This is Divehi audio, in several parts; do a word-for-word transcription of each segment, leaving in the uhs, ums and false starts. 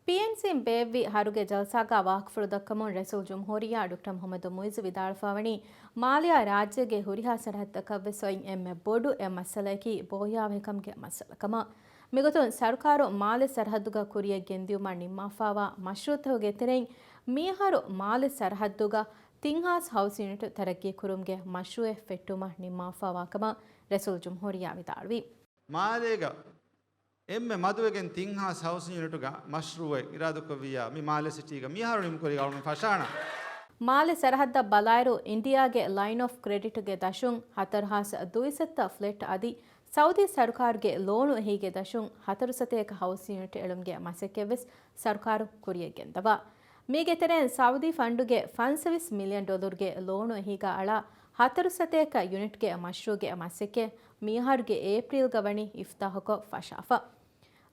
ޕީއެންސީން ބޭއްވި އަހަރުގެ ޖަލްސާގަ ވާހަކަފުޅު ދައްކަމުން ރައީސުލްޖުމްހޫރިއްޔާ ޑޮކްޓަރ މުޙައްމަދު މުޢިއްޒު ވިދާޅުވެފަވަނީ، މާލެއާ ރާއްޖޭގެ ހުރިހާ ސަރަހައްދަކަށްވެސް އޮތް އެންމެ ބޮޑު އެއް މައްސަލައަކީ ބޯހިޔާވަހިކަމުގެ މައްސަލަކަމަށް. މިގޮތުން ސަރުކާރު މާލެ ސަރަހައްދުގަ ކުރިޔަށް ގެންދިއުމަށް ނިންމާފައިވާ މަޝްރޫޢުތަކުގެ ތެރެއިން މިއަހަރު މާލެ ސަރަހައްދުގަ ތިން ހާސް ހައުސް ޔުނިޓު ތަރައްގީކުރުމުގެ މަޝްރޫޢެއް ފެއްޓުމަށް ނިންމާފައިވާ ކަމަށް ރައީސުލްޖުމްހޫރިއްޔާ ވިދާޅުވި. މާލޭގަ އެންމެ މަދުވެގެން ތިން ހާސް ހައުސް ޔުނިޓުގަ މަޝްރޫޢެއް އިރާދަކުރެއްވިއްޔާ، މި މާލެ ސިޓީގަ މިހާރު ނިމުކުރި ގަވަމެން ފަށާނަން. މާލެ ސަރަހައްދަށް ބަލާއިރު، އިންޑިއާގެ ލައިން އޮފް ކްރެޑިޓްގެ ދަށުން ހަތަރު ހާސް ދުއިސައްތަ ފްލެޓް އަދި ސައުދީ ސަރުކާރުގެ ލޯނު އެހީގެ ދަށުން ހަތަރު ސަތޭކަ ހައުސް ޔުނިޓް އެޅުމުގެ މަސައްކަތްވެސް ސަރުކާރު ކުރިޔަށް ގެންދަވާ. މީގެ ތެރެއިން ސައުދީ ފަންޑުގެ ފަންސަވީސް މިލިއަން ޑޮލަރުގެ ލޯނު އެހީގަ އަޅާ ހަތަރު ސަތޭކަ ޔުނިޓްގެ މަޝްރޫޢުގެ މަސައްކަތް މިއަހަރުގެ އޭޕްރީލްގަ ވަނީ އިފްތިތާޙުކޮށް ފަށާފަ.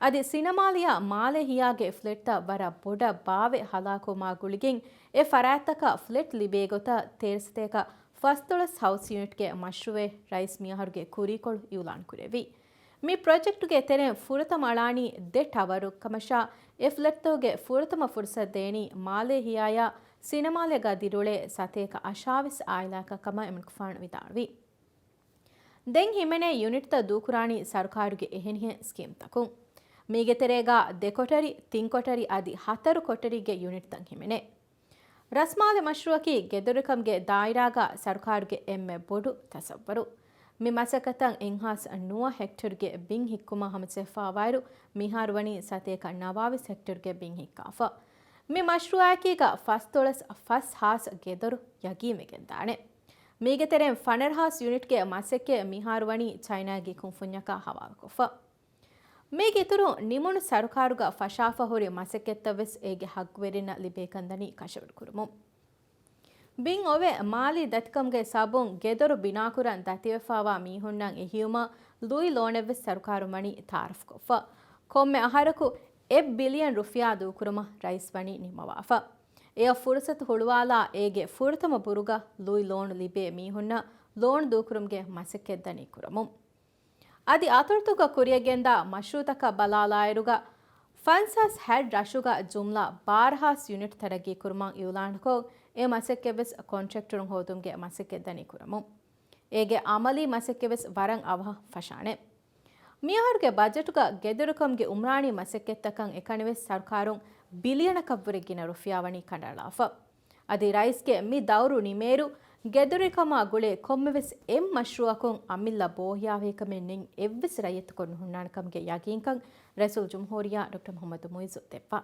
އަދި ސިނަމާލިއާ މާލެ ހިޔާގެ ފްލެޓްތައް ވަރަށް ބޮޑަށް ބާވެ ހަލާކުވުމާ ގުޅިގެން، އެ ފަރާތްތަކަށް ފްލެޓް ލިބޭ ގޮތަށް ތޭރަ ސަތޭކަ ފަސްދޮޅަސް ހައުސް ޔުނިޓްގެ މަޝްރޫޢެއް ރައީސް މިއަހަރުގެ ކުރީކޮޅު އިއުލާން ކުރެއްވި. މި ޕްރޮޖެކްޓުގެ ތެރެއިން ފުރަތަމަ އަޅާނީ ދެ ޓަވަރު ކަމަށާ، އެ ފްލެޓްތަކުގެ ފުރަތަމަ ފުރުސަތު ދޭނީ މާލޭ ހިޔާޔާ ސިނަމާލޭގަ ދިރިއުޅޭ ސަތޭކަ އަށާވީސް އާއިލާއަކަށް ކަމަށް އެމަނިކުފާނު ވިދާޅުވި. ދެން ހިމެނޭ ޔުނިޓްތައް ދޫކުރާނީ ސަރުކާރުގެ އެހެނިހެން ސްކީމްތަކުން. މީގެ ތެރޭގަ ދެ ކޮޓަރި، ތިން ކޮޓަރި އަދި ހަތަރު ކޮޓަރީގެ ޔުނިޓްތައް ހިމެނޭ. ރަސްމާލެ މަޝްރޫޢަކީ ގެދޮރުކަމުގެ ދާއިރާގަ ސަރުކާރުގެ އެންމެ ބޮޑު ތަސައްވަރު. މި މަސައްކަތަށް އެއްހާސް ނުވަ ހެކްޓަރުގެ ބިން ހިއްކުމަށް ހަމަޖެހިފައިވާއިރު، މިހާރު ވަނީ ސަތޭކަ ނަވާވީސް ހެކްޓަރުގެ ބިން ހިއްކާފަ. މި މަޝްރޫޢަކީގަ ފަސްދޮޅަސް ފަސް ހާސް ގެދޮރު ޔަގީންވެގެންދާނެ. މީގެ ތެރެއިން ފަނަރަ ހާސް ޔުނިޓްގެ މަސައްކަތް މިހާރު ވަނީ ޗައިނާގެ ކުންފުންޏަކާ ހަވާލުކޮށްފަ. މީގެ އިތުރުން ނިމުނު ސަރުކާރުގަ ފަށާފަ ހުރި މަސައްކަތްތައް ވެސް އޭގެ ހައްގުވެރިންނަށް ލިބޭކަންދަނީ ކަށަވަރުކުރުމުން. ބިން އޮވެ، މާލީ ދަތިކަމުގެ ސަބަބުން ގެދޮރު ބިނާކުރަން ދަތިވެފައިވާ މީހުންނަށް އެހީވުމަށް ލުއި ލޯނެއްވެސް ސަރުކާރުން ވަނީ ތައާރަފްކޮށްފަ. ކޮންމެ އަހަރަކު އެއް ބިލިއަން ރުފިޔާ ދޫކުރުމަށް ރައީސް ވަނީ ނިންމަވާފަ. އެއަށް ފުރުސަތު ހުޅުވާލާ އޭގެ ފުރަތަމަ ބުރުގަ ލުއި ލޯނު ލިބޭ މީހުންނަށް ލޯނު ދޫކުރުމުގެ މަސައްކަތް ދަނީ ކުރަމުން. އަދި އަތޮޅުތަކުގަ ކުރިޔަށްގެންދާ މަޝްރޫޢުތަކަށް ބަލާލާއިރުގަ، ފަންސާސް ހަތް ރަށުގަ ޖުމްލަ ބާރަ ހާސް ޔުނިޓް ތަރައްގީކުރުމަށް އިއުލާނުކޮށް، އެ މަސައްކަތްވެސް ކޮންޓްރެކްޓަރުން ހޯދުމުގެ މަސައްކަތް ދަނީ ކުރަމުން. އޭގެ އަމަލީ މަސައްކަތްވެސް ވަރަށް އަވަހަށް ފަށާނެ. މިއަހަރުގެ ބަޖެޓުގަ ގެދޮރުކަމުގެ އުމްރާނީ މަސައްކަތްތަކަށް އެކަނިވެސް ސަރުކާރުން ބިލިއަނަކަށްވުރެ ގިނަ ރުފިޔާ ވަނީ ކަނޑައަޅާފަ. އަދި ރައީސްގެ މި ދައުރު ނިމޭއިރު، ގެދޮރުކަމާ ގުޅޭ ކޮންމެވެސް އެއް މަޝްރޫޢަކުން އަމިއްލަ ބޯހިޔާވަހިކަމެއް ނެތް އެއްވެސް ރައްޔިތަކު ނުހުންނާނެ ކަމުގެ ޔަގީންކަން ރައީސުލްޖުމްހޫރިއްޔާ ޑޮކްޓަރ މުޙައްމަދު މުޢިއްޒު ދެއްވާ.